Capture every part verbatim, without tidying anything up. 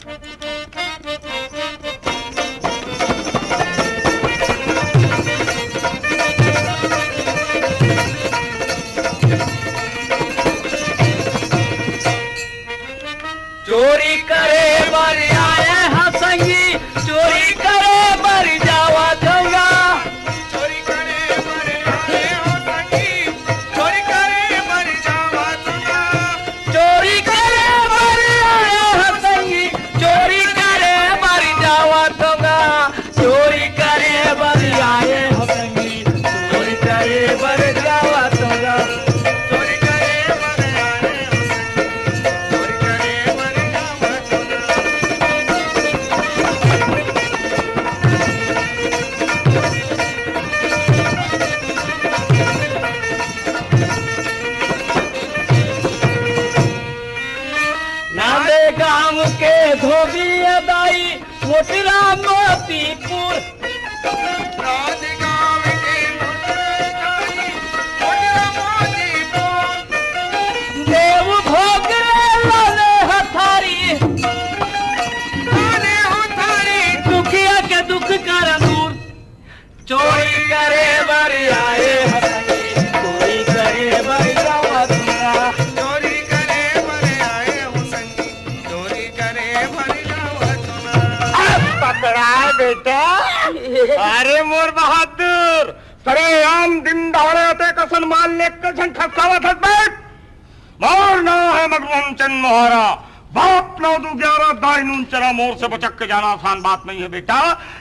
चोरी करे बर आए ह संगी, चोरी करे बर जावत हँव गा। चोरी करे बर आए ह संगी, चोरी करे बर जावत हँव गा। चोरी करे बर आए ह संगी, चोरी करे बर जावत हँव गा। चोरी करे बर आए हँव संगी, चोरी करे बर जावत हँव गा। चोरी करे बर आए हँव संगी, चोरी करे बर जावत हँव गा। नांदे गांव के धोबिया दाई, मोटरा मोतीपुर। नांदे गांव के मोटरा दाई, मोटरा मोतीपुर। देव भोग रे लाने हथारी, लाने हथारी। दुखिया के दुख कर दूर। चोरी करे बर आए हँव संगी, चोरी करे बर जावत हँव गा। चोरी करे बर आए हँव संगी, चोरी करे बर जावत हँव गा। अरे पकड़ा बेटा। अरे मोर बहादुर, सरेआम दिन दहाड़े अतेक असन माल लेके झन खसकावत हस बे। मोर नांव हे मगरमोहन चंद मोहारा। बाप नौ दू ग्यारह, दाई नून चना, मोर से बचक के जाना आसान बात नहीं है बेटा।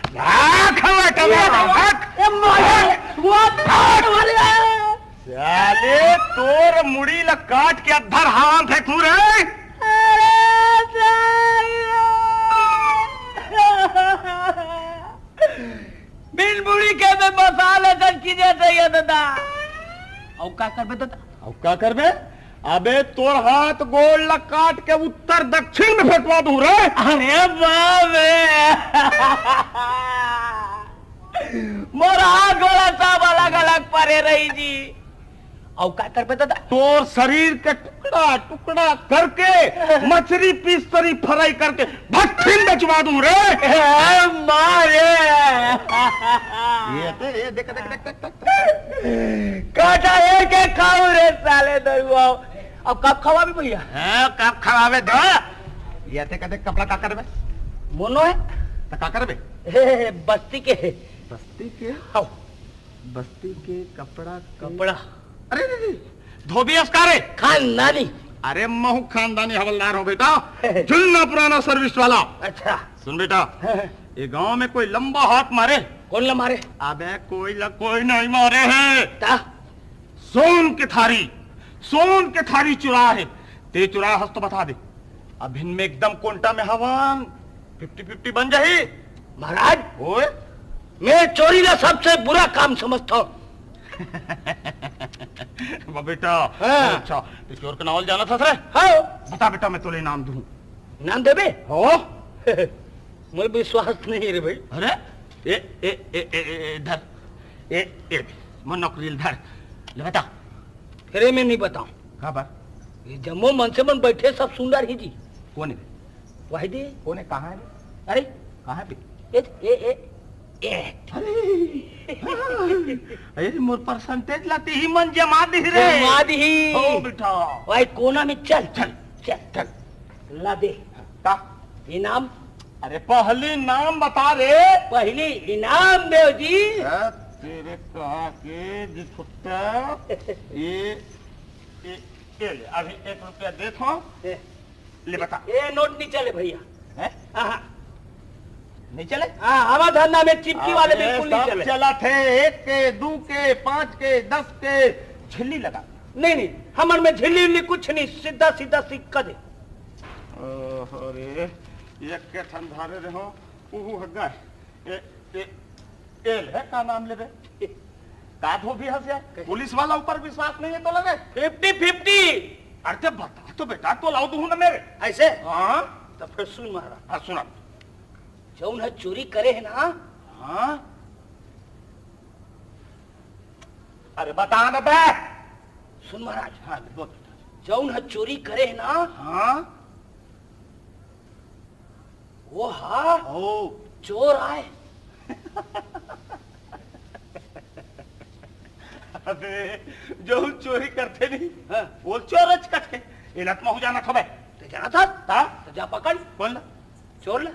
भाग हवे टबा, भाग। ए मारे, वो भाग। साले तोर मुड़ी ला काट के अद्धर हाथ हे कूरे। अरे साले। बिन मुड़ी के मैं बसा ले तन की जाते ये दादा। अउ का करबे दादा? अउ का करबे? अबे तोर हाथ गोड़ ला काट के उत्तर दक्षिण में फेंकवा दूं रे। अरे बाप रे। मोर हाथ गोड़ सब अलग अलग परे रही जी। अउ का करबे दादा? तोर शरीर के टुकड़ा टुकड़ा करके मछरी पीस तरी फ्राई करके भट्ठी में बेचवा दूं रे। ए मारे। ये तो, ये देख, देख, देख, देख, देख। काटा हेर के खाऊ रे साले दरुआ। अब कब खवाबे भैया? हाँ, कब खवाबे दो? ये ते कदे कपड़ा का करबे? मोनो हे। तो का करबे? ए, बस्ती के हे। बस्ती के? हाँ। बस्ती के कपड़ा के कपड़ा। अरे, अरे, अरे, धोबी अस का रे? खानदानी। अरे, महूँ खानदानी हवलदार हँव बेटा। जुन्ना पुराना सर्विस वाला। अच्छा। सुन बेटा, हाँ, हाँ। ये गांव में कोई लंबा हाथ मारे? कोन ला मारे? अबे कोई ला कोई नहीं मारे हे। ता? सोन के थारी, सोन के थारी चुराए हे। ते चुराए हस तो बता दे। अभिन में एकदम कोंटा में हवन, फिफ्टी फिफ्टी बन जाही। महाराज, ओए? मैं चोरी ला सबसे बुरा काम समझता हूँ। वाह बेटा, हाँ। अच्छा, ते चोर के नाव ल जानत हस रे? हाँ। बता बेटा, मैं तोला इनाम दूँ। इनाम देबे? हो। मोर विश्वास नहीं रे भाई। अरे, ए, ए, ए, ए, ए, ए, धर। ए, ए, मोर नौकरी ल धर। ले बता। अरे मैं नहीं बताऊँ। का बात? ये जम्मो मनसे मन बैठे सब सुन डारही जी। कोन हे? वही दे। कोन हे? कहाँ हे? अरे। कहाँ हे? ए, ए, ए, ए। अरे। अरे, मोर परसेंटेज ला तिही मन जमा दिही रे। जमा दिही। हो बेटा। वही कोना में चल। चल। चल। चल। ला दे। का? इनाम। अरे, पहली नाम बता रे। पहली इनाम देव जी। ए, तेरे कहा के जी छुट्टा। ये, ये, ये ले, अभी एक रुपया देत हँव। ए, ले बता। ए नोट नहीं चले भैया। हैं? हाँ, हाँ। नहीं चले? हाँ, हमार धंधा में चिपकी वाले अबे, बिल्कुल नहीं सब चले। चलत हे, एक के, दू के, पाँच के, दस के, झिल्ली लगा। नहीं, नहीं, हमर में झिल्ली उल्ली कुछ नहीं, सीधा, सीधा सिक्का दे। ओहो रे, एक के ठन धरे रहो, उहू हग गए। ए, ए, ए ले, का नाम लेबे? का धोबी हस यार? कहे। पुलिस वाला ऊपर विश्वास नहीं है तो लगे? Fifty fifty. अरे ते बता तो बेटा, तो लाओ दूँ ना मेरे। ऐसे? हाँ। तो फिर सुन महाराज। हाँ, सुना। जौन ह चोरी करे हे ना? हाँ। अरे बता ना बे। सुन महाराज। हाँ, बोल। जौन ह चोरी करे हे ना? हाँ। ओ हा, ओ। चोर आय। अबे, जो चोरी करथे नहीं, हाँ। वो चोरच कथे। एला त महूं जानत हों बे। ते जानत हस? हाँ। त जा पकड़। कोन ला? चोर ला।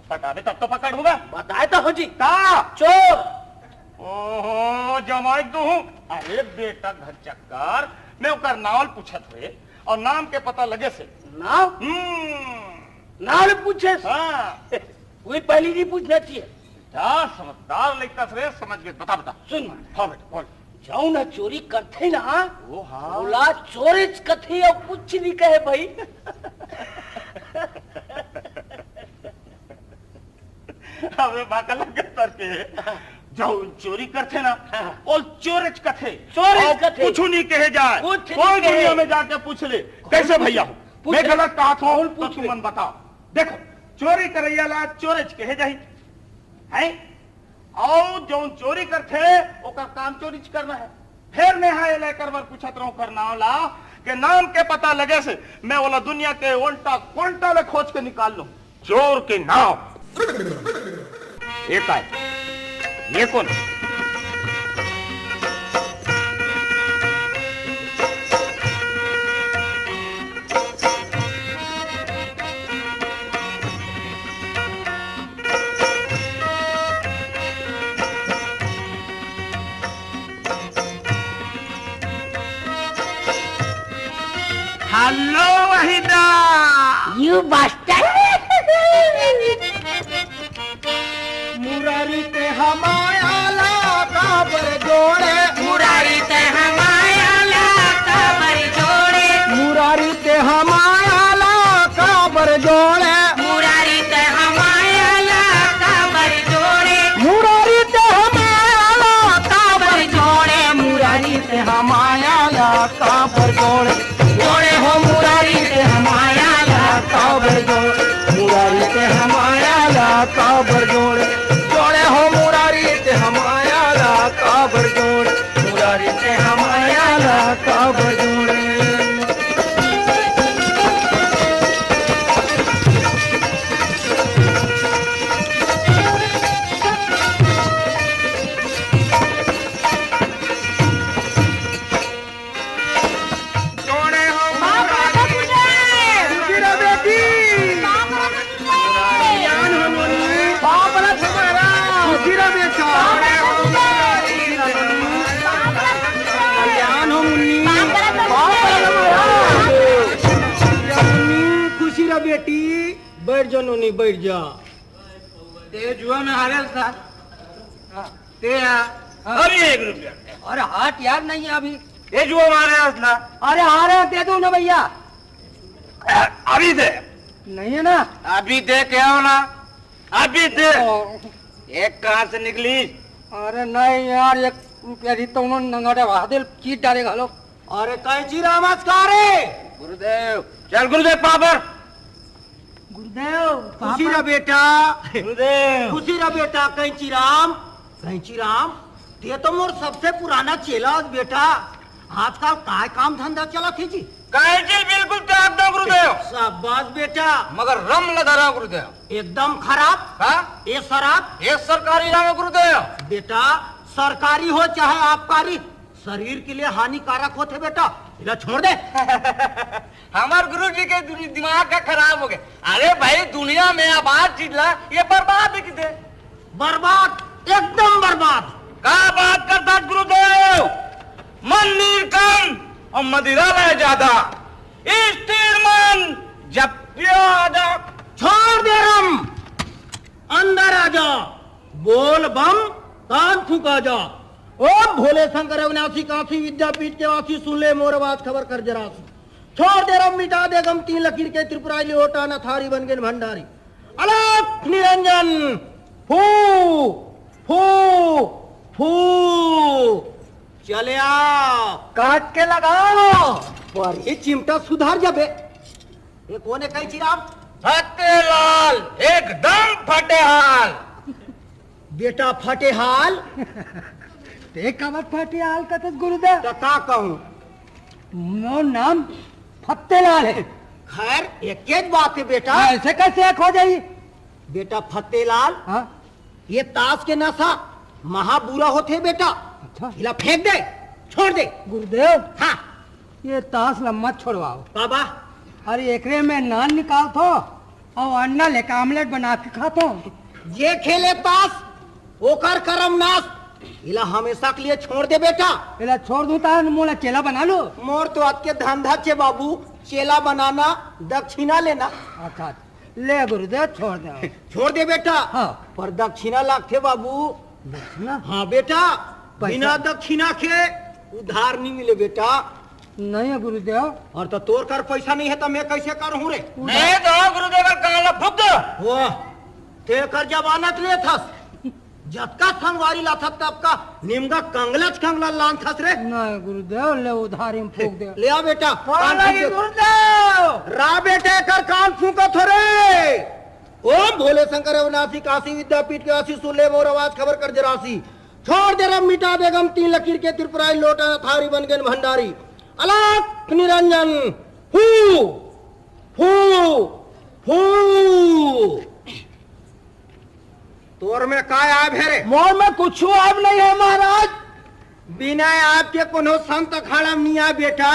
पकड़बे तब तो पकड़हूं बे। बताय त हों जी। का? चोर। ओहो, जमाय दूहूं। अरे बेटा, घर चक्कर, मैं ओकर नाव ल पूछत हों अउ नाम के पता लगे से। नाव? हम्म। नाव ल पूछेस? हाँ। वही पहली नहीं पूछना चाहिए। जा, समझदार लइका हस रे, समझ गे। बता, बता। सुन। हाँ बेटा, बोल। जऊन ह चोरी करथे ना, ओ हाँ। ओला चोरेच कथे अउ कुछ नहीं कहे भाई। अबे बाका लगे तर के, जऊन चोरी करथे ना, हाँ। ओ चोरेच कथे। चोरेच अउ कथे। कुछ नहीं कहे जाय। कुछ नहीं कोई कहे। दुनिया में जाके पूछ ले। कइसे भइया हो? पूछ मैं ले। गलत कहत हों, कौन तो पूछ ले? तुमन बताओ। देखो, चोरी करइया ला चोरेच कहे जाही, हैं? अउ जऊन चोरी करथे, ओकर काम चोरीच करना हे। फेर मैं हा एला एकर बर पूछत रहूं ओकर नाव ला, के नाम के पता लगे से मैं ओला दुनिया के ओंटा कोंटा ले खोज के निकाल लूं। चोर के नाव। ये काय? ये कोन? Hello, Waheeda. You bastard। Murari ते हा माया ला काबर जोड़े? मुरारी ते हा माया ला काबर जोड़े? मुरारी ते हा माया ला काबर जोड़े? मुरारी ते हा माया ला काबर जोड़े? मुरारी ते हा माया ला काबर जोड़े? मुरारी ते हा माया ला काबर जोड़े? जोड़े हो मुरारी ते हा माया ला काबर जोड़े? मुरारी ते हा माया ला काबर जोड़े? जोड़े हो मुरारी ते हा माया ला काबर जोड़े? मुरारी ते हा माया ला काबर जोड़े? जोड़े हो बाप रे, बाप रे। खुशी रह बेटी। बाप रे, बाप रे। ज्ञान हो मुन्नी। बाप रे तुम्हारा। खुशी रह बेटा। बाप रे, बाप रे। ज्ञान हो मुन्नी। बाप रे, बाप रे। बाप रे तुम्हारा। मुन्नी, खुशी रह बेटी। बैठ जा नोनी, बैठ जा। ते जुआ में हारे साहब। ते यार। अरे एक रुपया। अरे हाट यार नहीं है अभी। ये जुआ मारे असला। अरे आ रहे, दे दो ना भैया। अभी दे। नहीं है ना? अभी दे, क्या हो ना? अभी दे। ओ। एक कहाँ से निकली? अरे नहीं यार, एक रुपया दी तो उन्होंने नंगाटे वादे चीट डाले घालो। अरे कैंची राम आज का रे? गुरुदेव। चल गुरुदेव पापर। गुरुदेव, खुशी रह बेटा। गुरुदेव। खुशी रह बेटा, कैंची राम। कैंची राम, ते तो मोर सबसे पुराना चेला हस बेटा। आजकल काय काम धंधा चलत हे जी? कैंची बिल्कुल त्याग दो गुरुदेव। शाबाश बेटा। मगर रम ल धरा गुरुदेव। एकदम खराब। का? ये शराब। ये सरकारी नाम है गुरुदेव। बेटा, सरकारी हो चाहे आबकारी, शरीर के लिए हानिकारक होथे बेटा, इला छोड़ दे। हमर गुरु जी के दुनि-, दिमाग का खराब हो गया। अरे भाई, दुनिया में आबाद चीज ला ये बर्बाद किथे। बर्बाद, एकदम बर्बाद। का बात करथस गुरुदेव? मंदिर कम अउ मदिरा ले ज्यादा। स्थिर मन जपिया जा। छोड़ दे रम, अंदर आ जा, बोल बम, कान फुका जा। ओम भोले शंकर अविनाशी, काशी विद्यापीठ के वासी, सुन ले मोर आवाज, खबर कर जरा सी। छोड़ दे रम, मिटा दे गम, तीन लकीर के त्रिपुरारी, लोटा न थारी, बन गेन भंडारी। अलख निरंजन, फू, फू, फू। चले आ। काट के लगाओ। पर ये चिमटा सुधार जाबे। ये कोन हे कैंची राम? फतेलाल, एकदम फटेहाल। बेटा फटेहाल? ते काबर फटेहाल कथस गुरुदेव? त का कहूं? मोर नाम फत्तेलाल हे। खैर, एकेच बात हे बेटा। ऐसे कैसे एक हो जाही? बेटा फतेलाल, हाँ? ये ताश के नशा महा बुरा होथे बेटा। अच्छा। इला फेंक दे, छोड़ दे। गुरुदेव, हाँ। ये ताश ला मत छोड़वाओ। बाबा। अरे एकरे में नान निकालथो अउ अंडा लेके आमलेट बना के खाथो। जे खेले ताश ओकर करम नाश। इला हमेशा के लिए छोड़ दे बेटा। इला छोड़ दूं ता मोला चेला बना लो। मोर तो अतके धंधा छे बाबू, चेला बनाना, दक्षिणा लेना। अच्छा, ले गुरुदेव, छोड़ दे। छोड़ दे बेटा। हाँ। पर दक्षिणा लागथे बाबू। दक्षिणा? हाँ बेटा, पैसा? बिना दक्षिणा के उधार नहीं मिले बेटा। नहीं है गुरुदेव। और तो तोर कर पैसा नहीं है तो मैं कैसे करूँ रे? उधार? नहीं तो गुरुदेव का कान ला फूंक दो। वाह, ते कर जमानत लेथस। जतका संगवारी लाथस ततका निमगा कंगलच कंगला लानथस रे। नहीं गुरुदेव, ले उधारी में फूंक दे। ले आ बेटा, कौन कान फूंक लगी दे। गुरुदेव? रा बेटे कर कान फूंकत हो रे। ओम भोले शंकर अविनाशी काशी विद्यापीठ के आशीष सुन ले मोर आवाज खबर कर जरासी। छोड़ दे रब मिटा दे गम तीन लकीर के त्रिपुरारी लोटा थारी बन गेन भंडारी। अलख निरंजन। हू, हू, हू। तोर में काय आब हे रे? मोर में कुछु आब नहीं है महाराज। बिना आब के कोनो संत अखाड़ा में नहीं आ बेटा।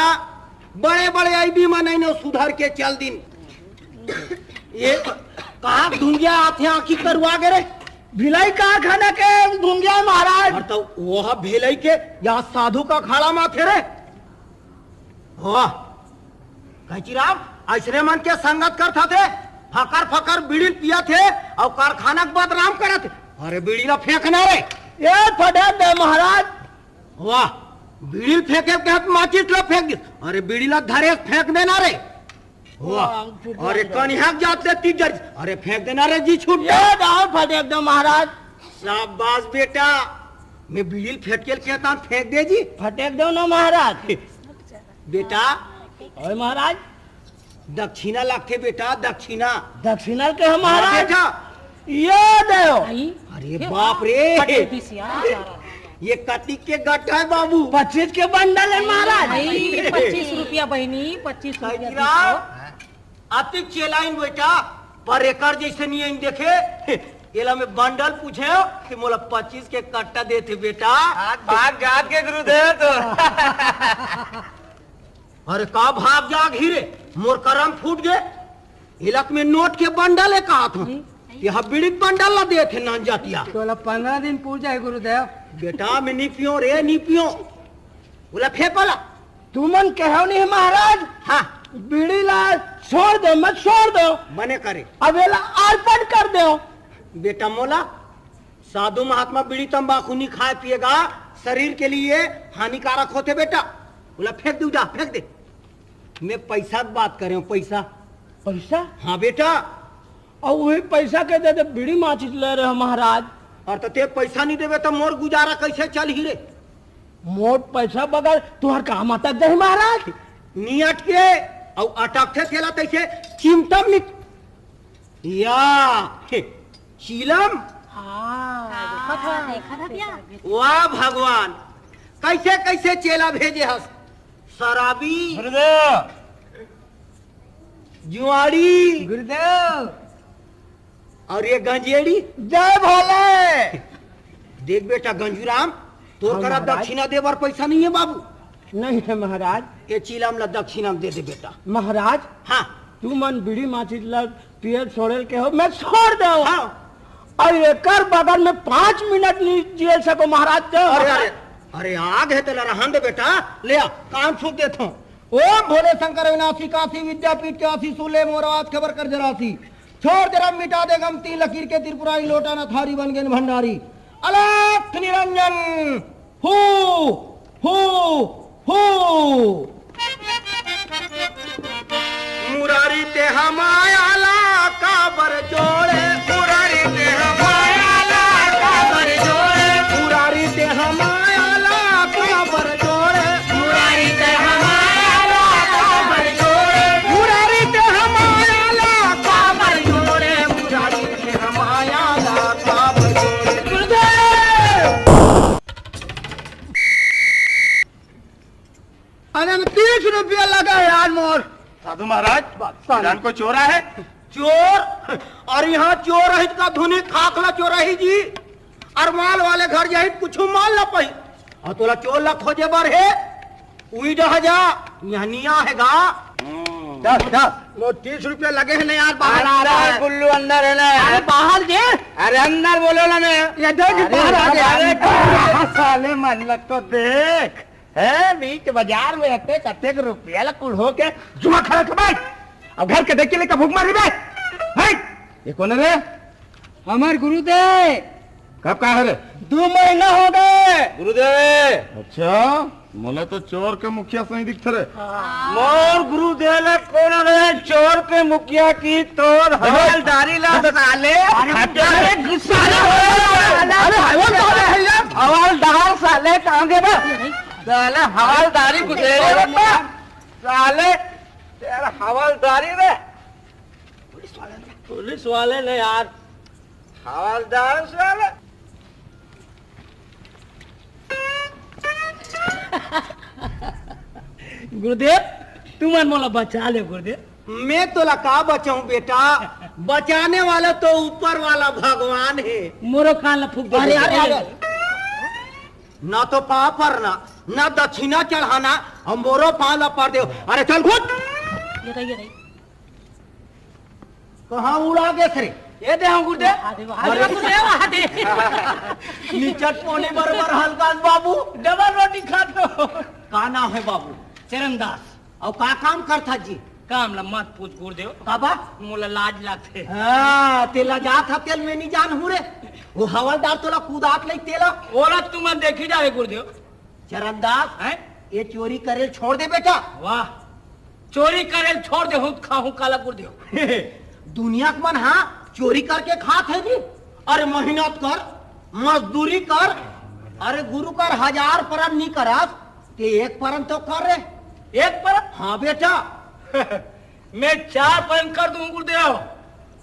बड़े बड़े आईबी मन नहीं सुधर के चल दिन। ये कहाँ धुंगिया आथे आँखी करवा के रे? भिलाई कारखाना के धुंगिया महाराज। और तो वह भिलाई के यहाँ साधु का अखाड़ा में आथे रे। वाह। कैचीराम, अइसने मन के संगत करत हथे, फकर फकर बीड़ी पियत हे अउ कारखाना के बदनाम करत हे। अरे बीड़ी ला फेंकना रे। ए फटेक दे महाराज। वाह, बीड़ी फेंके के कहत माचिस ला फेंक दिस। अरे बीड़ी ला धरे फेंक देना रे। वाह, अरे कनिहा के जात ले तीस जरी। अरे फेंक देना रे जी छूट। ए दाव फटेक दे महाराज। शाबाश बेटा, मैं बीड़ी फेंक के कहता फेंक दे जी। फटेक दो ना महाराज। बेटा। ओए महाराज। दक्षिणा लागथे बेटा, दक्षिणा। दक्षिणा के हम हाँ महाराज। बेटा। ये दो। आई। अरे ये बाप रे। फटे पीस यार, सारा। ये कतिक के गट्ठा है बाबू? पच्चीस के बंडल है महाराज। आई, पच्चीस रुपया बहिनी, पच्चीस रुपया काकीराम, दीजिए। अतिक चेलाइन बेटा, पर एकर जैसे नहीं आइन देखे। एला मैं बंडल पूछे कि मोला पच्चीस के कट्टा देथे बेटा। आज भाग जात के गुरुदेव तो। अरे का भाग जाग ही रे, मोर करम फूट गे। इलक में नोट के बंडल है कहा था। हम्म। ये बीड़ी के बंडल ला देथे नन जातिया। तोला पंद्रह दिन पूजा है गुरुदेव। बेटा मैं नहीं पियो रे, नहीं पियो। बोला फेंक वाला। तुमन कहो नहीं महाराज। हाँ। बीड़ी ला छोड़ दो, मत छोड़ दो। मने करे। अब एला अर्पण कर दो। बेटा मोला साधु महात्मा बीड़ी तंबाकू नहीं खाए पिएगा, शरीर के लिए हानिकारक होथे बेटा। बोला फेंक दे, जा फेंक दे। मैं पैसा के बात करे हूँ, पैसा। पैसा? हाँ बेटा। अउ वही पैसा के दे दे, बीड़ी माचिस ले रहे हो महाराज। और तो ते पैसा नहीं देबे तो मोर गुजारा कैसे चलही रे? मोर पैसा बगैर तुहर काम अटक जाही महाराज। नहीं अटके, अउ अटकथे तेला तैसे चिमटम नि-, या, हे, चीलम। हाँ, देखा था। देखा था क्या? वाह भगवान, कैसे कैसे चेला भेजे हस। शराबी, गुरुदेव। जुआड़ी। गुरुदेव। और ये गंजेड़ी। जय भोले। देख बेटा गंजूराम, तोर हाँ, करा महाराज। दक्षिणा दे बर पैसा नहीं है बाबू। नहीं है महाराज। ये चीलम ला दक्षिणा में दे दे बेटा। महाराज। हाँ। तुमन बीड़ी माचिस ला पियल छोड़े के हो, मैं छोड़ दे हूँ। हाँ। और एकर बगल में पाँच मिनट नहीं जिए सको महाराज तो। अरे, अरे, अरे, आग है तेला रहन दे बेटा, ले आ, कान फूंक देता हूँ। ओम भोले शंकर अविनाशी काशी विद्यापीठ के आशीष सुले मोर आवाज खबर कर जरासी। छोड़ दे रब मिटा दे गम तीन लकीर के त्रिपुरारी लोटा न थारी बन गेन भंडारी। अलख निरंजन। हू, हू, हू। मुरारी ते हमाया ला काबर जोड़े, मुरारी ते हमाया ला काबर जोड़े, मुरारी ते हमाया ला काबर जोड़े, मुरारी ते हमाया ला काबर जोड़े, मुरारी ते हमाया ला काबर जोड़े, मुरारी ते हमाया ला काबर जोड़े। गुरुदेव! अरे, तीस रुपया लगा यार मोर। साधु महाराज, बादशाह। जान को चोरा है? चोर? अरे इहाँ चोर रही का धुनी खाखला चोर रही जी। अरे माल वाले घर जाही कुछु माल ला पाही। अउ तोला चोर ला खोजे बर हे। उही डहा जा, इहाँ निया हे गा। चल, चल। वो तीस रुपया लगे हे ना यार, बाहर अरे, आ रहा अरे, है। गुल्लू अंदर है ना। अरे, बाहर जे। अरे, अंदर बोलो ना मैं। ये देख, अरे, बाहर आ गया। अरे, साले मन लग तो देख। हैं, बीच बाजार में अतेक, अतेक रुपया ला कुल हो के जुआ खेलत हे बे। अब घर के देख के लेके भूख मर रही बे। हैं? ये कौन है रे? हमर गुरुदेव। कब का है रे? दू महीना हो गए। गुरुदेव। अच्छा, मोला तो चोर के मुखिया सही दिखथे रे। मोर गुरुदेव ला कौन रे? चोर के मुखिया की तोर हवलदारी ला साले। अरे, अरे, गुस्सा अरे, अरे, हवलदार है यार। हवलदार साले कहाँ गए बे? साले हवलदारी गुजरे रे बे। साले तेरा हवलदारी रे। पुलिस वाले ने यार। हवलदार साले। गुरुदेव, तुमन मोला बचा ले गुरुदेव। मैं तोला का बचाऊं बेटा, बचाने वाला तो ऊपर वाला भगवान है। मोरो कान ला फूक दे। अरे, अरे, अरे। ना तो पाँव परना, ना दक्षिणा चढ़ाना, अउ मोरो पाँव ला पर देव। अरे चल घुट। ये रही, ये रही। कहाँ उड़ा गे रे? ये दे हम गुरुदेव। अरे अरे। गुरुदेव, आ दे। निचट पोनी बरोबर हल्का बाबू। डबल रोटी खात हो। का नाम है बाबू? चरणदास। अउ का काम करथा जी? काम ला मत पूछ गुरुदेव। काबर? मोला लाज लागथे। हाँ, ते लजाथा तेला मैं नहीं जानहूँ रे। वो हवलदार तोला कुदात ले तेला। ओला तुमन देखी जावे गुरुदेव। चरणदास, हैं? ये चोरी करेल छोड़ दे बेटा। वाह, चोरी करेल छोड़ दे, हूँ खाहूँ काला गुरुदेव। दुनिया के मन हाँ चोरी करके खात हे जी। अरे मेहनत कर, मजदूरी कर, अरे गुरु कर हजार परन नी करस, ते एक परन तो कर रे। एक परन? हाँ बेटा। मैं चार परन कर दूं गुरुदेव।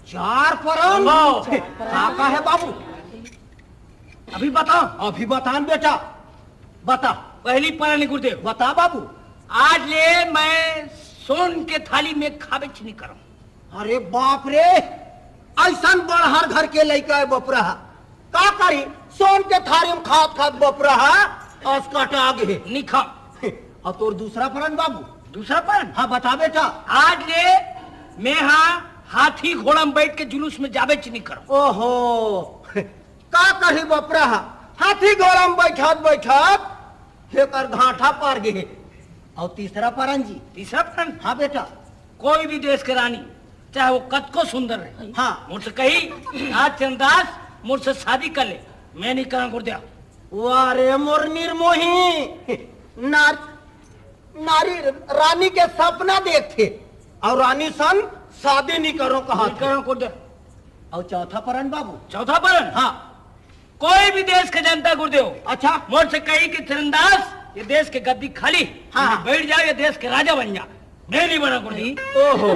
चार परन? हाँ। का, का है बाबू? अभी बता। अभी बता न बेटा, बता। पहली परन गुरुदेव। बता बाबू। आज ले मैं सोन के थाली में खाबेच नहीं करम। अरे बाप रे, ऐसन बड़हर घर के लइका है बपरा, का करी? सोन के थाली में खात खात बपरा असकटा गे। नहीं खा। अउ तोर दूसरा परन बाबू? दूसरा परन? हाँ बता बेटा। आज ले मैं हाँ हाथी घोड़ा में बैठ के जुलूस में जाबेच नहीं करम। ओहो, का कही बपरा, हाथी घोड़ा में बैठत बैठत हेकर घाटा पार गे। अउ तीसरा परन जी? तीसरा परन? हाँ बेटा। कोई भी देश के रानी, चाहे वो कतको सुंदर रहे, हाँ। मोर से कही, "आज चंदास, मोर से शादी कर ले।" मैं नहीं करा गुरुदेव। वाह रे मोर निर्मोही, नार नारी रानी के सपना देखथे अउ रानी सन शादी नहीं करो कहा नहीं करो गुरुदेव। अउ चौथा परन बाबू? चौथा परन? हाँ। कोई भी देश के जनता गुरुदेव। अच्छा। मोर से कही कि चरणदास, ये देश के गद्दी खाली, हाँ। बैठ जाओ, ये देश के राजा बन जा। मैं नहीं बना गुरुदेव। ओहो।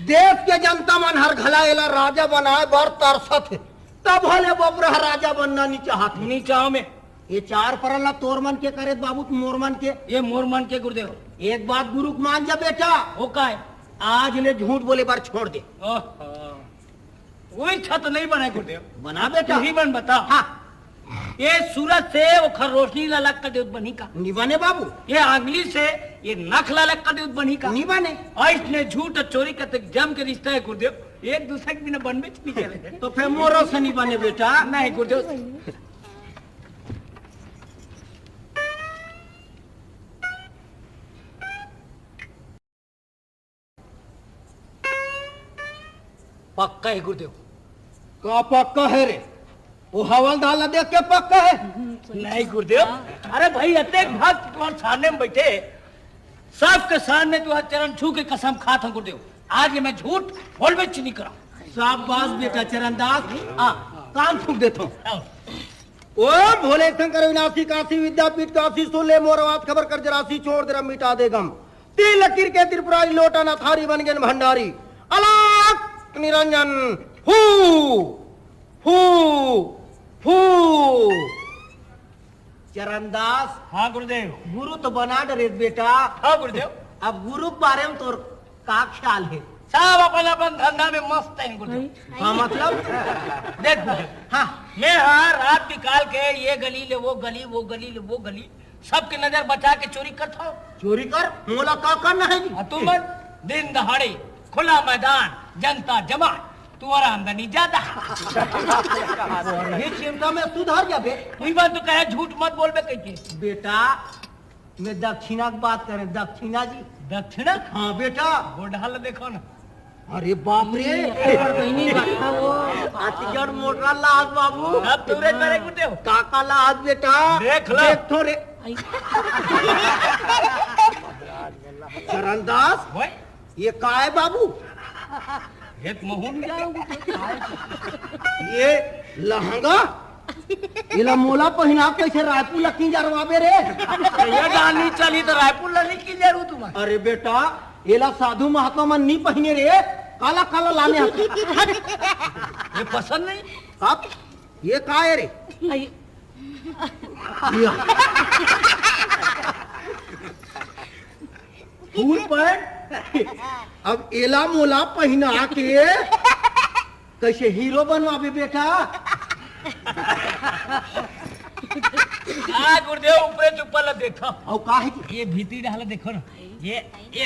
देश के जनता मन हर घला एला राजा बनाए बर तरसत हे, तब हले बबरा राजा बनना नहीं चाहत हे। नहीं चाहो मैं। ये चार परन ला तोर मन के करे बाबू, मोर मन के? ये मोर मन के गुरुदेव। एक बात गुरु के मान जा बेटा। वो का है? आज ले झूठ बोले बर छोड़ दे। ओहो। वो इच्छा तो नहीं बनाए गुरुदेव। बना बेटा। तू ही मन बता। हाँ। ये सूरज से ओखर रोशनी ला अलग कर दे बनही का? नहीं बने बाबू। ये आंगली से ये नख ला अलग कर दे बनही का? नहीं बने। अइसने झूठ अउ चोरी के ते जम के रिश्ता है गुरुदेव। एक दूसरे के बिना बनबेच नहीं करे। तो फिर मोरो से नहीं बने बेटा। नहीं गुरुदेव। पक्का है गुरुदेव। का पक्का है रे? वो हवलदार ला देख के पक्का है? नहीं गुरुदेव। अरे भाई, अतेक भक्त तुम्हारे सामने में बैठे, सबके सामने तुम्हारा चरण छू के कसम खाता हूँ गुरुदेव, आज ये मैं झूठ बोलबेच नहीं करा। शाबाश बेटा चरणदास, आ, कान फूंक देता हूँ। आओ। ओम भोले शंकर विनाशी काशी विद्यापीठ काशी, सुन ले मोर बात खबर कर जरासी, छोड़ दे रा मिटा दे गम। तीन लकीर के त्रिपुरारी, लोटा ना थारी बन गेन भंडारी। अलख निरंजन फू, फू, फू। चरणदास। हाँ गुरुदेव। गुरु तो बना डरे बेटा। हाँ गुरुदेव। अब गुरु के बारे में तोर का ख्याल है? सब अपन अपन धंधा में मस्त हे गुरुदेव। का मतलब? देख गुरुदेव, हाँ। मैं हा रात निकाल के ये गली ले वो गली, वो गली ले वो गली, सबके नजर बचा के चोरी करत हंव। चोरी कर, मोला का करना हे जी? अउ तुमन दिन दहाड़े, खुला मैदान, जनता जमा, तुम्हारा आमदनी ज्यादा। अरे, चिंता में सुधर जाबे। उही बात तो कहे, झूठ मत बोलबे कहिके। बेटा, मैं दक्षिणा के बात करें, दक्षिणा जी। दक्षिणा? हाँ बेटा। गोड़ ढाल देखो ना। अरे बाप रे। अरे बहिनी, बड़का वो। अतिगढ़ मोटरा लाद बाबू। अब तू रे करे कुटे हो? काका लाद बेटा। देख लो। देख तो रे। आई। चरणदास, ओए। ये का हे बाबू? एक महूं नहीं जाए। ये लहंगा? एला मोला पहिना कइसे रायपुर ला किंजरवाबे रे? ये डाल नहीं चली तो रायपुर ला नहीं किंजरू तुम। अरे बेटा, एला साधु महात्मा मन नहीं पहिने रे, काला काला लाने हस। ये पसंद नहीं? अब ये का हे रे? आई। या। फुल पैंट। अब एला मोला पहिना के कइसे हीरो बनवाबे बेटा? आ गुरुदेव, ऊपरे ऊपर ला देखो। अउ का हे जी? ये भीतरी डाला देखो ना। ये, ये।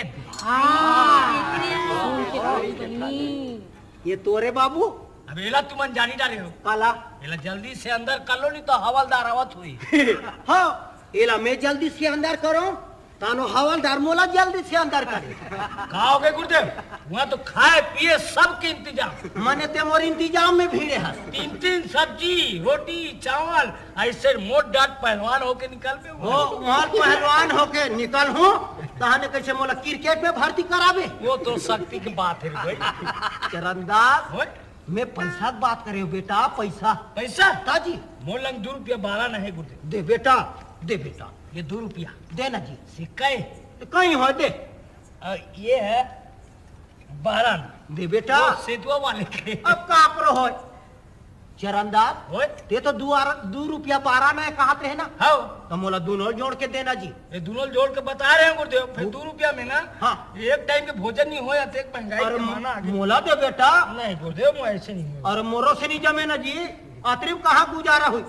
ये तोरे बाबू? अब एला तुमन जानी डारे हो। काला? एला जल्दी से अंदर कर लो, नहीं तो हवलदार आवत हुई। हाँ, एला मैं जल्दी से अंदर करूं, तानो हवलदार मोला जल्दी से अंदर करे। का हो गए गुरुदेव? वहाँ तो खाए पिए सबके इंतजाम। मने ते मोर इंतजाम में भिड़े हस। तीन तीन सब्जी, रोटी, चावल, अइसे मोट डाट पहलवान होके निकलबे। हो, वहाँ पहलवान होके निकलहूँ, तहने कइसे मोला क्रिकेट में भर्ती कराबे? वो तो शक्ति के बात हे रे भाई। चरणदास, ओए। मैं पैसा के बात करे हंव बेटा, पैसा। पैसा? ता जी। मोर लंग दू रुपया बारह नहीं गुरुदेव। दे बेटा, दे बेटा। ये दू रुपया। दे ना जी। सिक्का हे? तो कहीं हो दे। अ, ये हे बारह ना। दे बेटा। वो सेतुआ वाले के। अब का करो हो? चरणदास, ओए। ते तो दू आर-, दू रुपया बारह ना कहत रहे ना? हाँ। तो मोला दोनों जोड़ के देना जी। ये दोनों जोड़ के बता रहे हैं गुरुदेव, फिर दू रुपया में ना, हाँ। एक टाइम के भोजन नहीं होय, अतेक महंगाई अरे के जमाना आ गया। मोला दे बेटा। नहीं गुरुदेव, मैं ऐसे नहीं हूँ। अरे मोरो से नहीं जमे ना जी, अतरी कहाँ गुजारा हुई।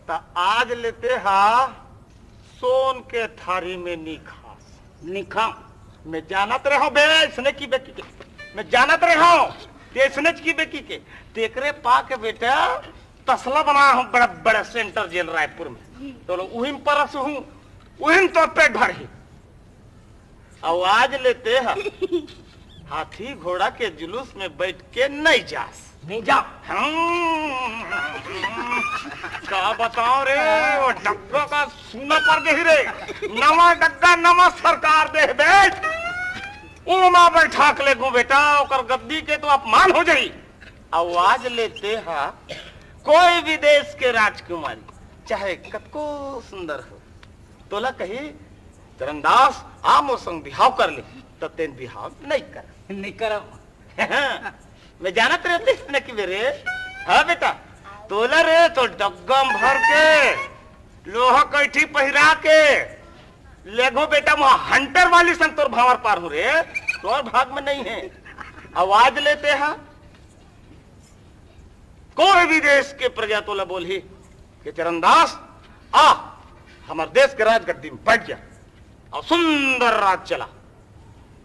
त आज ले तेहा सोन के थारी में नी खास। नी खांव। मैं जानत रहे हंव बे, इसने की बेकी के। मैं जानत रहे हंव, ते इसने की बेकी के। तेकरे पा के बेटा, तसला बनाय हंव बड़ा, बड़ा सेंटर जेल रायपुर में। तो लो, उहिम परस हूँ, उहिम तो पेट भर ही। अउ आज ले तेहा हाथी घोड़ा के जुलूस में बैठ के नहीं जास। नहीं जाओ। हम्म, का बताओ रे, वो डब्बा का सूना पर गही रे। नवा डग्गा, नवा सरकार दे बे। ओमा बैठा के लेगो बेटा, ओकर गद्दी के तो अपमान हो जाई। अउ आज ले तेहा कोई भी देश के राजकुमारी, चाहे कतको सुंदर हो, तोला कही, "चरणदास, आ मोर संग बिहाव कर ले," त तेन बिहाव नहीं कर। नहीं करव। मैं जानत रहते न कि मेरे, हाँ बेटा, तोला रे तो डग्गम भर के, लोहा कैठी पहिरा के, लेगो बेटा, मैं हंटर वाली संग तोर भांवर पार हूँ रे, तोर भाग में नहीं है। आवाज ले तेहा, कोई भी देश के प्रजा तोला बोलही कि चरणदास, आ, हमर देश के राजगद्दी में बैठ जा अउ सुंदर राज चला,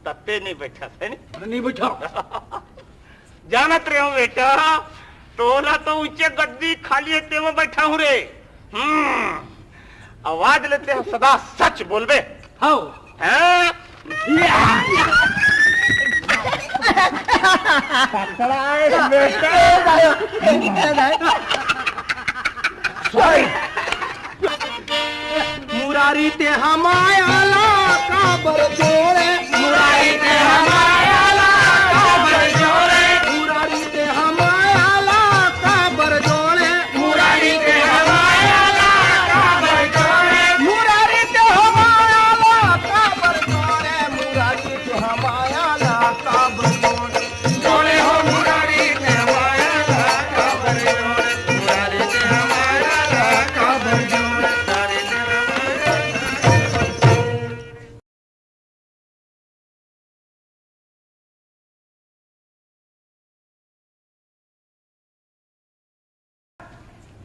त ते नहीं बैठा, है नी? अरे नहीं बैठा। जानत रहे हूँ बेटा, तोला तो ऊंचे गद्दी खाली है, तेमा बैठा हूँ रे। हम्म, आवाज ले तेहा सदा सच बोलबे। हाँ। हैं? पकड़ाए बेटा। मुरारी तेहा माया ला काबर छोड़े? मुरारी तेहा माया ला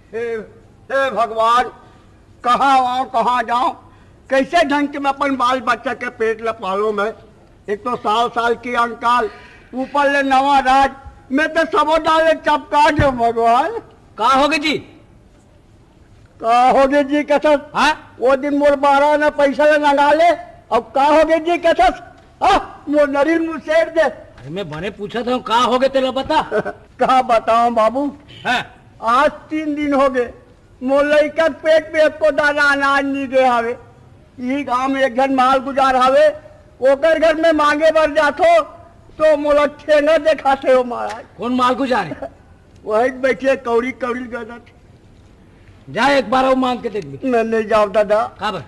हे, हे भगवान, कहाँ आऊं, कहाँ जाऊं? कैसे ढंग के मैं अपन बाल बच्चा के पेट ल पालूं मैं? एक तो साल साल के अंकाल, ऊपर ले नवा राज, मैं तो सबो डाल ले चपका दे भगवान। का होगे जी? का होगे जी कथस? हाँ? वो दिन मोर बारह आना पैसा ले नंगा ले, अब का होगे जी कथस? हाँ, मोर नरीन मुसेर दे। अरे मैं बने पूछत हूँ, का होगे तेला बता। का बताऊं बाबू? हाँ। आज तीन दिन होगे, मोर लइका के पेट में एको दाना अनाज नहीं दे हवे। ई गांव में एक झन माल गुजार हवे, ओकर घर में मांगे बर जाथो, तो मोला ठेंगा देखाथे हो महाराज। कौन माल गुजार है? वही बैठे कौड़ी कौड़ी गदत। जा एक बार अउ मांग के देख ले। मैं नहीं जाऊं दादा। काबर?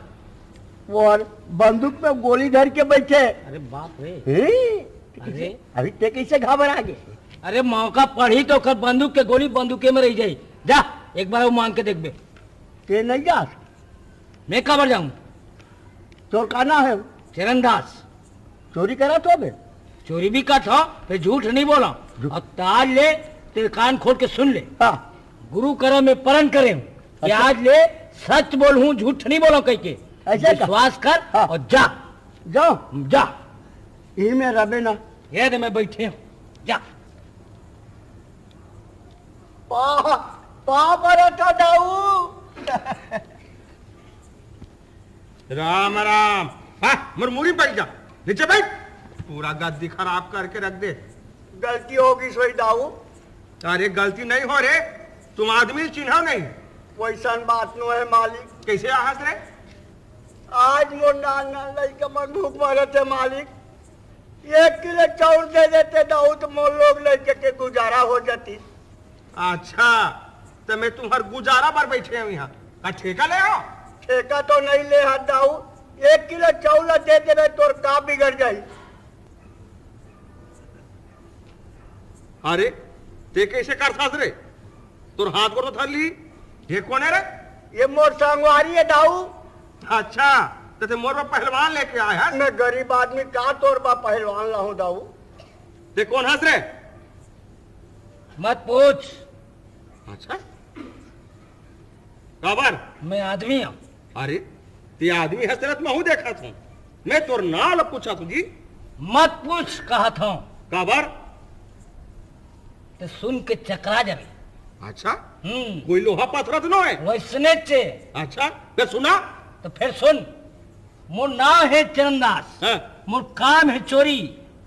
वो हर बंदूक में गोली धर के बैठे। अरे बाप रे। हैं? अरे। अभी ते कैसे घबरा गे? अरे मौका पड़ी तो ओकर बंदूक के गोली बंदूके में रह जाई। जा एक बार अउ मांग के देखबे। ते नहीं जा? मैं काबर जाऊं? तोर का नाम है? चरणदास। चोरी करत होबे? चोरी भी करत हो, फिर झूठ नहीं बोला। झूठ। और ताज ले, तेरे कान खोल के सुन ले। हाँ। गुरु करम में परण करे हूँ कि अच्छा। आज ले सच बोलहूँ, झूठ नहीं बोला कह के। ऐसे का? विश्वास कर हाँ। और जा। जाओ। जा। यही में रबे ना। ये दे मैं बैठे हूँ, जा। पा, पा परत हो दाऊ। राम राम। हाँ, मोर मुड़ी पर जा, नीचे बैठ। पूरा गद्दी खराब करके रख दे। गलती होगी सोई दाऊ। अरे गलती नहीं हो रे, तुम आदमी चिन्हो नहीं। वैसन बात नो है मालिक। कैसे आहस रे? आज मोर नान नान लइका मन भूख मरत है मालिक। एक किलो चाउर दे देते दाऊ तो मोर लोग लइका के गुजारा हो जाती। अच्छा, तो मैं तुम्हार गुजारा पर बैठे हूँ यहाँ। का ठेका ले हो? ठेका तो नहीं ले हस दाऊ, एक किलो चाउर दे देबे तोर का बिगड़ जाई? अरे, ते कैसे करथस रे? तोर हाथ गोड़ तो धर ली। ये कौन है रे? ये मोर संगवारी है दाऊ। अच्छा, तो ते मोर बर पहलवान लेके आए हस? मैं गरीब आदमी का तोर बर पहलवान लाहूं दाऊ? ते कौन हस रे? मत पूछ। अच्छा, काबर? मैं आदमी हूँ। अरे, ते आदमी हस तेला तो महूं देखत हूँ। मैं तोर नाम ल पूछत हूँ जी। मत पूछ कहत हूँ। काबर? ते सुन के चकरा जाबे। अच्छा? हम्म। कोई लोहा पथरा तो नो है? वैसने चे। अच्छा, ते सुना? तो फिर सुन। मोर नाम है चरणदास। हाँ। मोर काम है चोरी।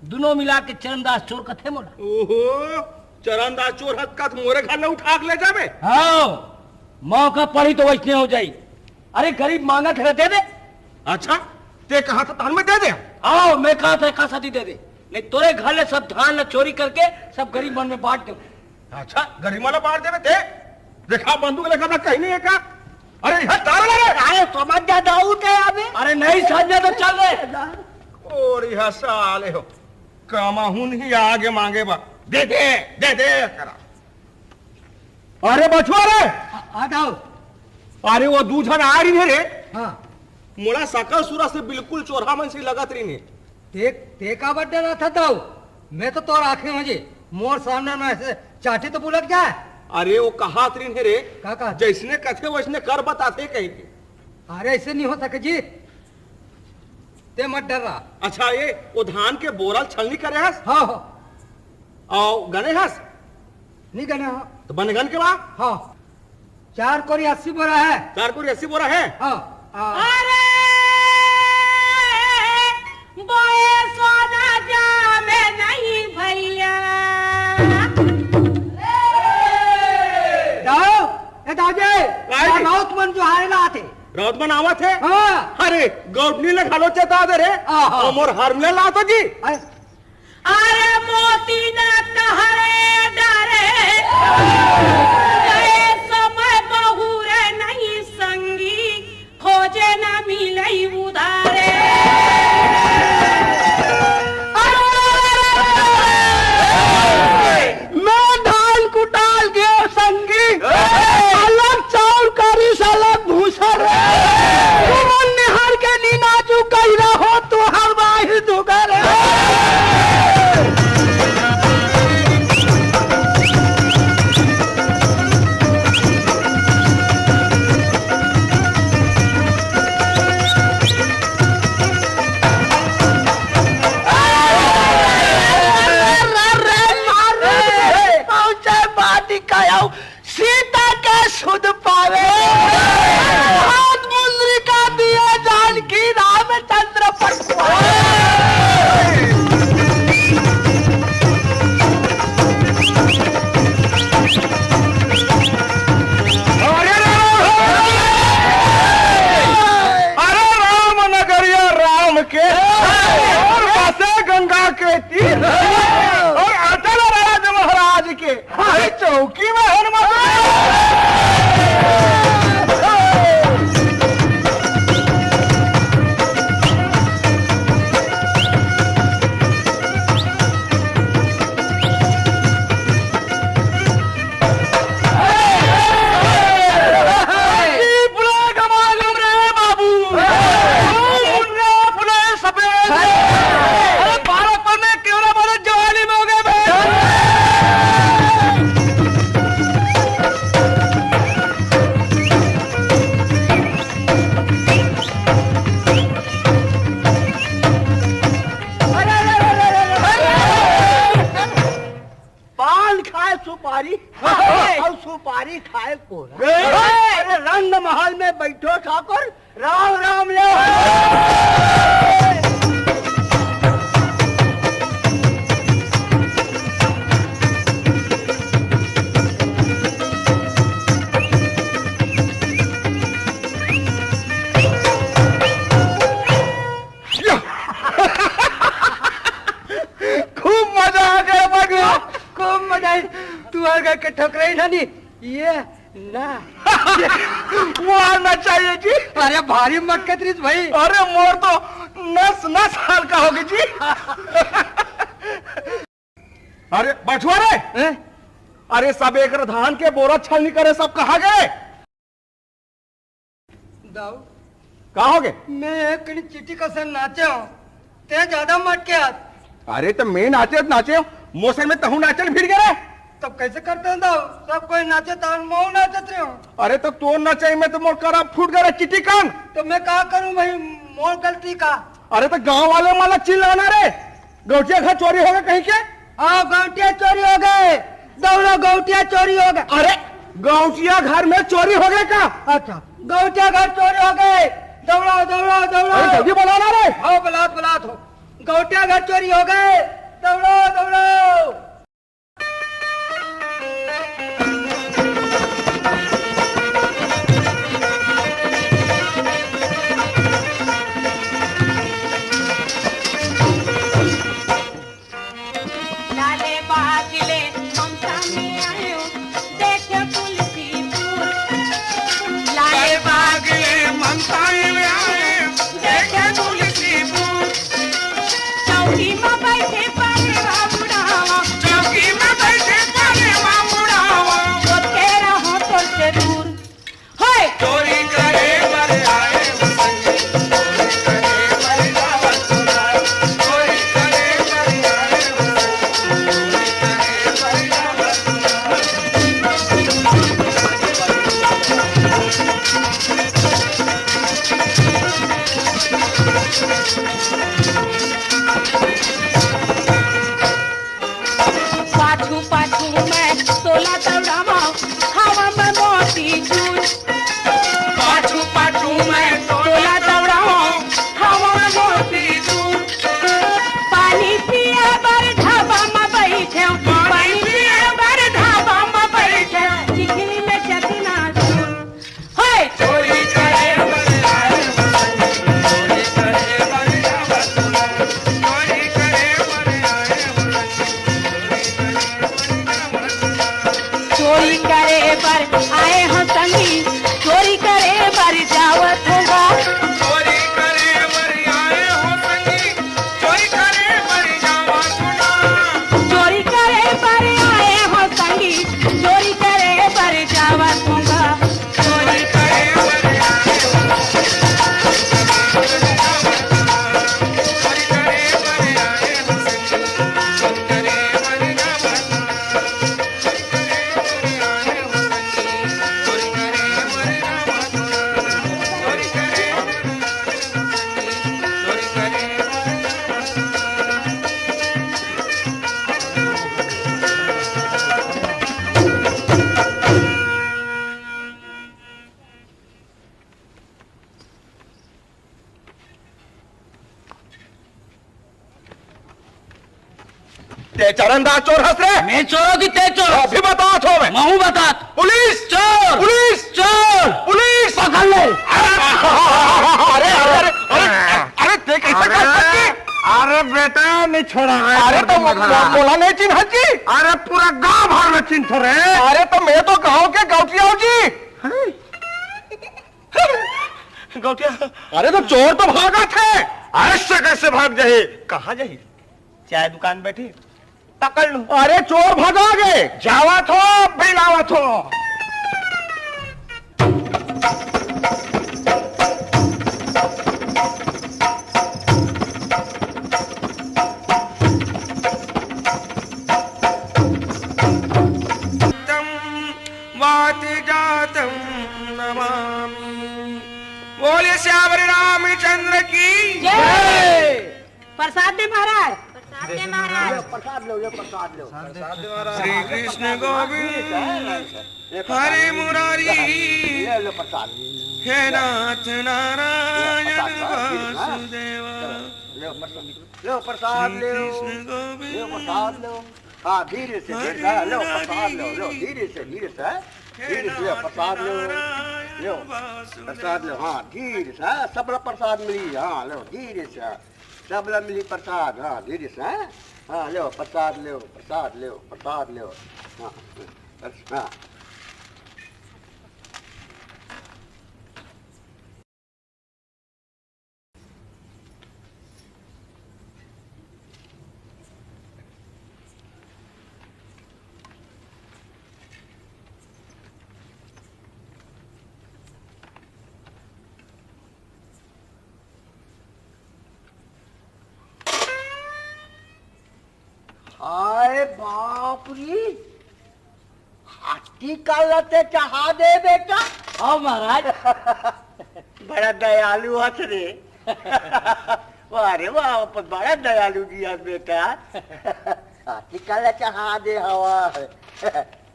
दोनों मिला के चरणदास चोर कथे मोला। ओहो, चरणदास चोर हस कथ मोरे घर ले उठा के ले जाबे? हाँ, मौका पड़ी तो वैसने हो जाई। अरे गरीब मांगत है, दे दे। अच्छा, ते कहा था तहन मैं दे दे? आओ, मैं कहा था का शादी दे दे, नहीं तोरे घर ले सब धान ला चोरी करके सब गरीब मन में बांट दे। अच्छा, गरीब मन ला बांट देबे ते? देखा बंदूक लेकर ना कहीं नहीं है का? अरे यहाँ तार लगे। अरे समझ जा दाऊ ते अबे। अरे नहीं समझे तो चल रे। और यह साले हो, कमाहुन ही आगे मांगे बा, दे दे, दे दे करा। अरे बचवा रे! आ, आ जाओ। अरे वो दू झन आ रही है रे। हाँ। मोला सकल सूरत से बिल्कुल चोरहा मन से लगत रही ने। ते, ते काबर डरत हस दाऊ? मैं तो तोर आंखें में जी, मोर सामने में ऐसे चाटी तो बुलक जाए। अरे वो कहात रही है रे। का कहा? जैसने कथे वैसने कर बताथे कह के। अरे ऐसे नहीं हो सके जी। ते मत डर रहा। अच्छा ये वो धान के बोरा ल छलनी करे हस? हाँ, हाँ। अउ गने हस? नहीं गने हो। तो बने गन के बा? हाँ। चार कोरी अस्सी बोरा है। चार कोरी अस्सी बोरा है? हाँ। हाँ। अरे, बोए सोना जामे नहीं भैया। दाऊ, ए दाऊ जी, काहे? राउत मन जोहारे ला आथे। राउत मन आवत हे? हाँ। अरे, गौटनी ले घलो चेता दे रे। आहा। अउ मोर हरम ले ला तो जी। अरे, अरे मोती ना तहरे डरे, गए समय बहुरे नहीं संगी, खोजे न मिलई उधारे। मैं धान कुटाल गयो संगी, अलग चाउर करिस अलग भूसा रे। तुमन निहार के नीना चू कहिरा हो, तुहर बाहिर दुगर। सीता के सुध पावे। हाथ मुंद्रिका दिए जानकी रामचंद्र पर। अरे राम, अरे राम नगरिया राम के, और बसे गंगा के तीर, और अटल राज महाराज के। अरे चौकी में हनुमान। अरे बालकपन में केवड़ा बालक जवानी में हो गए भाई। पान खाए सुपारी, अउ सुपारी खाए कोरा। अरे रंग महल में बैठो ठाकुर, राम राम ले। खूब मजा आ गया बगलू। खूब मजा आई। तू हर घर के ठोकरई ना नी, ये ना। वो आना चाहिए जी। अरे भारी मक्कत रिस भाई। अरे मोर तो नस नस हल्का होगी जी। अरे बछुआ रे। हैं? अरे सब एक धान के बोरा छलनी करे, सब कहाँ गए? दाऊ, का हो गे? मैं एक कनी चिटी कसन नाचे हूँ, ते ज्यादा मटके आज। अरे तो मैं नाचे नाचे हूँ, मोसे में तहूँ नाचे भिड़ गए रे। तब कैसे करते हैं दाऊ? सब कोई नाचे तान मऊ नाचत रहे हो। अरे तो तोर नचई में तो मोर करा फूट गए रे चिटी कान। तो मैं का करूँ भाई, मोर गलती का। अरे तो गांव वाले मन ला चिल्लाना रे। गौटिया घर चोरी हो गए कहीं के? हाँ, गौटिया चोरी हो गए। दौड़ो, गौटिया चोरी हो गए। अरे, गौटिया घर में चोरी हो गए का? अच्छा, गौटिया घर चोरी हो गए। दौड़ो, दौड़ो, दौड़ो। अरे, जल्दी बुलाना रे। हाँ, बुलात, बुलात हो। गौटिया घर चोरी हो गए। दौड़ो, दौड़ो। लाले बागले ममता में आयो, देखे तुलसीपुर। लाले बागले ममता में आयो, देखे तुलसीपुर। चौकी में बैठे परेवा उड़ावा, चौकी में बैठे परेवा उड़ावा। वो तेरा हो तो जरूर। होय। चोरी करे बर आए हो संगी, चोरी करे बर जावत सुना, चोरी करे बर आए हो संगी, चोरी करे बर जावत सुना। पाछू पाछू मैं तोला दौड़ावा, हवा में मोती चूर। पाछू पाछू मैं तोला दौड़ावा, हवा में मोती चूर। पानी पिए बर ढाबा में बैठे, पानी पिए बर ढाबा में बैठे, चिखली में चकना चूर। होय। चोरी करे बर आए हो संगी, चोरी करे बर जावत सुना, चोरी करे बर आए हो संगी, चोरी करे बर जावत सुना। चोरी करे बर आए हो संगी, चोरी करे बर जावत होगा। चोरी करे बर आए हो संगी, चोरी करे बर जावत सुना। चोरी करे बर आए हो संगी, चोरी करे बर जावत होगा। ते चरनदास चोर हस रे? मैं चोर हों कि ते चोर? अभी बतावत हों मैं। महूं बतात। पुलिस! चोर! पुलिस! चोर! पुलिस! पकड़ ले। अरे, अरे, अरे, अरे, अरे, ते कैसे अरे, कर सकती? अरे बेटा, नहीं छोड़ा है अरे तो मो-, मोला नहीं चिन्हत जी। अरे पूरा गांव भर में चिन्हत रे। अरे तो मैं तो गांव के गौटिया हों जी। हैं? गौटिया। अरे तो चोर तो भागत हे। ऐसे कैसे भाग जाही? कहाँ जाही? चाय दुकान बैठी। पकड़ लूं। अरे चोर भगा गे। जावत हों, अभी लावत हों। तं वात जातं नमामि। बोलिए सियावर रामचंद्र की। जय। प्रसाद दे महाराज। प्रसाद दे महाराज। प्रसाद लो, लो, प्रसाद लो। श्री कृष्ण गोविंद हरे मुरारी। ले लो प्रसाद। हे नाथ नारायण वासुदेव। लो प्रसाद, लो प्रसाद, श्री लो। कृष्ण गोविंद लो प्रसाद, लो। हाँ, धीरे से, धीरे से, लो प्रसाद, लो, लो, धीरे से, धीरे से, धीरे से, लो प्रसाद, लो, लो प्रसाद, लो। हाँ, धीरे से, हाँ, सबला प्रसाद मिली, हाँ, लो, धीरे से, हाँ। सबला मिली प्रसाद, हाँ, धीरे से, हाँ। हाँ, लो, प्रसाद लो, प्रसाद लो, प्रसाद लो। हाँ, हाँ। हाय बाप रे, हाथी काला ते चढ़ा दे बेटा। हाँ महाराज। बड़ा दयालु हस रे। वाह रे वाह, बड़ा दयालु जी हस बेटा। हाथी काला चढ़ा दे हवा।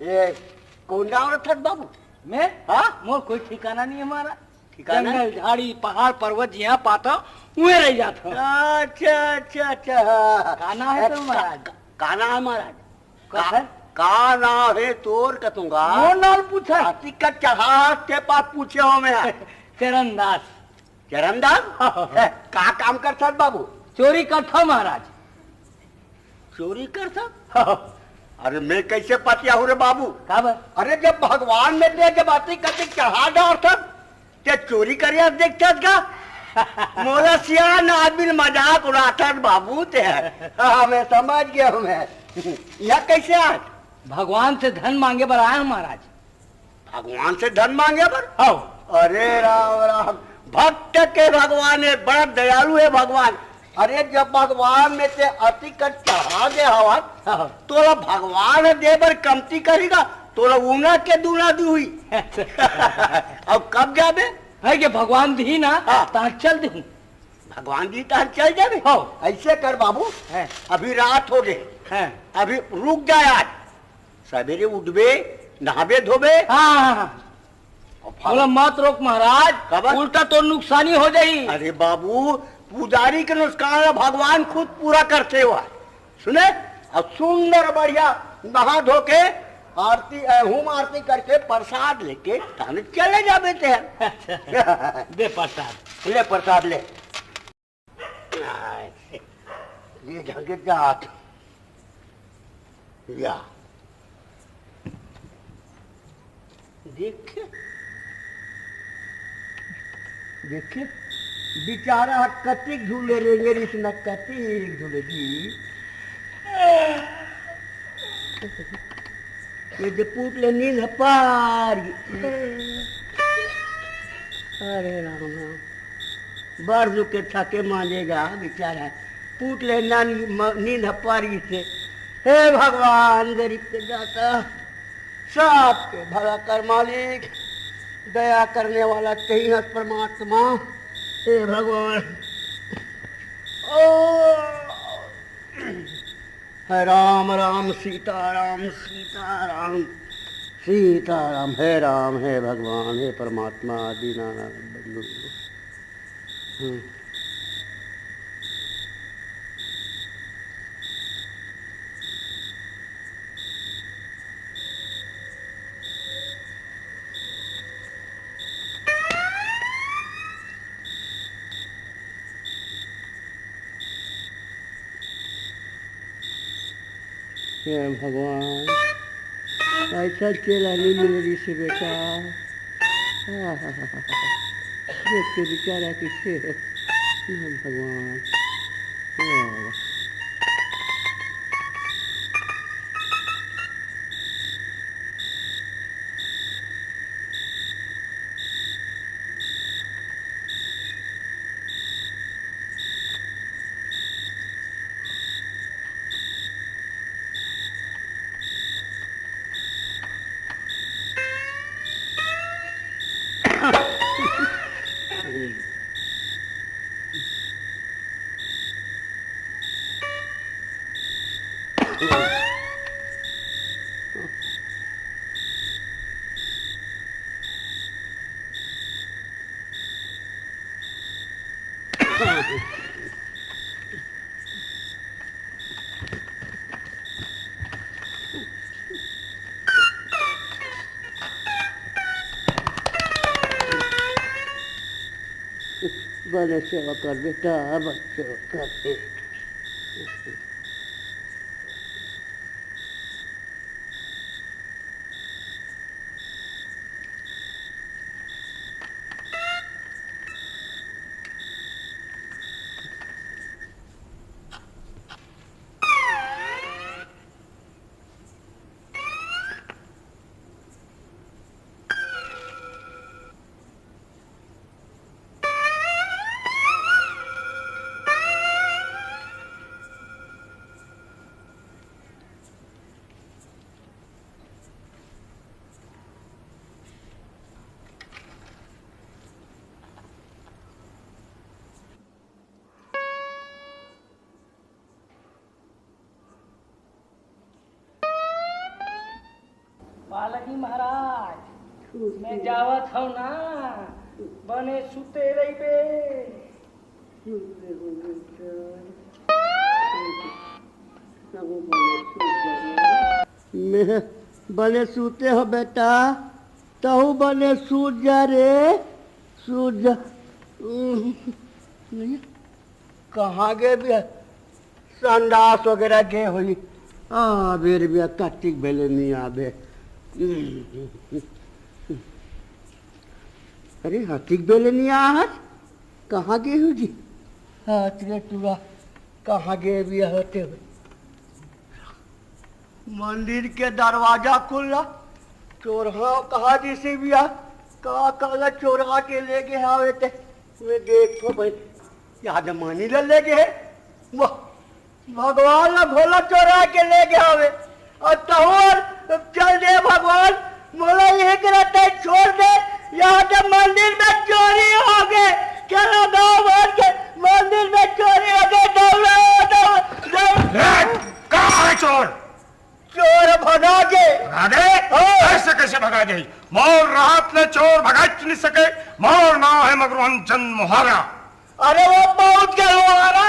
ये कौन गाँव रथस बाबू? मैं? हाँ? मोर कोई ठिकाना नहीं है महाराज। ठिकाना? जंगल, झाड़ी, पहाड़, पर्वत, जिहाँ पाता, उहें रह जाता। अच्छा, अच्छा, अच्छा, हाँ। का नाम है ए, तो महाराज? का, का नाम है महाराज? का का, है? का नाम है तोर कथूंगा? मोर नाम पूछा? हाथी का चढ़ा के पास पूछे हों मैं। चरणदास। चरणदास? का काम करथस बाबू? चोरी करथों महाराज। चोरी करथस? अरे मैं कैसे पतिया हूँ रे बाबू? का बा? अरे जब भगवान में ते जब अतिक अतिक चढ़ा डारथस, ते चोरी करे अस देखथस का? मोला सियान आदमी मजाक उड़ाथस बाबू ते। हाँ, मैं समझ गया हूँ मैं। यहाँ कैसे आज? भगवान से धन मांगे बर आए हूँ महाराज। भगवान से धन मांगे बर? हव। अरे राम राम, भक्त के भगवान हे, बड़ा दयालु हे भगवान। अरे जब भगवान में ते अतिक चढ़ा दे हवस, हव। तोला भगवान दे बर कमती करही का, तोला उना के दूना दुही। अच्छा। अब कब जाबे? हे के भगवान दिही ना, हाँ। तहाँ चल देहूँ। भगवान दिही तहाँ चल जाबे? हव। ऐसे कर बाबू, हैं। अभी रात हो गे, हैं। अभी रुक जाए आज। सबेरे उठबे, नहाबे धोबे। हाँ, हाँ, हाँ। अउ फाल- मोला मत रोक महाराज, काबर? उल्टा तोर नुकसानी हो जाही। अरे बाबू, पुजारी के नुकसान ला भगवान खुद पूरा करथे हुआ। सुने, अउ सुंदर बढ़िया नहा धो के आरती, ए, होम आरती करके प्रसाद लेके थाने चले जाबे ते। अच्छा, दे प्रसाद। ले प्रसाद ले। ये ढंग के जात। या। देखे? देखे? बेचारा कतिक झूले रेंगे रिस न कतिक झूले जी। ये जे पूत ले नींद ह पार गे। अरे राम राम। बड़ दुख के थके मांजेगा बेचारा। पूत ले ना नी-, म-, नींद ह पार गिसे। हे भगवान, गरीब के दाता, सबके भला कर मालिक, दया करने वाला तेही हस परमात्मा। हे भगवान। ओ। हे राम राम सीता राम सीता राम सीता राम, हे राम, हे भगवान, हे परमात्मा, दीनानाथ बंधु। हम्म। हे भगवान, ऐसा चेला नहीं मिल रही से बेटा। देख के बेचारा किसे, हे भगवान। बने सेवा कर बेटा, बने सेवा कर। पालकी महाराज, मैं जावत हव ना, बने सुते रहिबे। मैं बने सुते हो बेटा, तहू बने सूत जा रे, सूत जा। कहाँ गे भी है? संडास वगैरह गे होही। आ, बेर बिया कतिक बेले नहीं आबे। अरे, हतिक बेले नहीं आहत? कहाँ गे हो जी? हाथ रे टूरा, कहाँ गे भी होते हो? मंदिर के दरवाजा खुल्ला, चोरहा कहाँ जैसे भी आ, का काला चोरा के ले गए हावे ते, मैं देखो भाई, याद मानी ले ले गए। वाह, भगवान ला भोला चोरा के ले गए हावे, और तहूर चल दे भगवान, मोला ये करते छोड़ दे, यहाँ के मंदिर में चोरी हो गए, चलो गाँव भर के मंदिर में चोरी हो गए, दौड़ो, दौड़ो, दौड़ो। ए, कहाँ है चोर? चोर भगा दे। भगा दे? हाँ। ऐसे कैसे भगा दे? मोर राहत ले चोर भगाच नहीं सके। मोर नाम है मगरवंजन मोहारा। अरे वो बहुत के लोहारा,